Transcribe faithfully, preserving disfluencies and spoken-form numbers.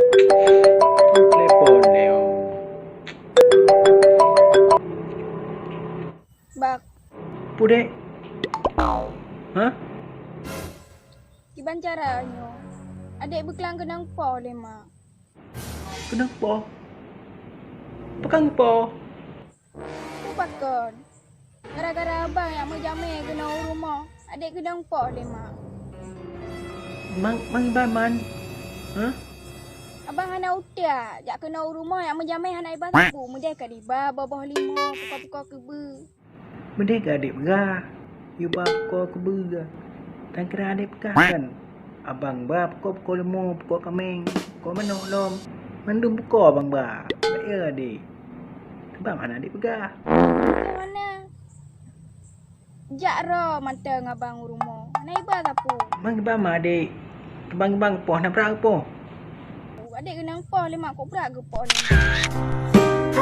Telepon lé. Bak. Pudek. Hah? Kiban cara nyoe? Adek beuklang keunong poh lé mak. Keunong poh? Pakon poh? Pakon? Gara-gara abang nyang meujamé keunoe u rumoh, adek keunong poh lé mak. Mang, mang iban man? Hah? Abang hana utak, jak keunoe u rumoh nyang meujamé hana iba sapeue, meudeh ka iba boh-boh limo, pukoe-pukoe keubeue. Meudeh ka adek peugah, yue ba pukoe keubeue. Tan kira adek peugah kan? Abang ba pukoe-pukoe limo, pukoe kaméng, pukoe manok lom. Mandum pukoe abang ba. Bèk ya adek. Sebab hana adek peugah. Hana. Jak ro mantong abang u rumoh. Hana iba sapeue. Mang iba ma adek. Kibang-kibang poh na brat poh. Adek keunong poh lé mak, kok brat geupoh lé mak.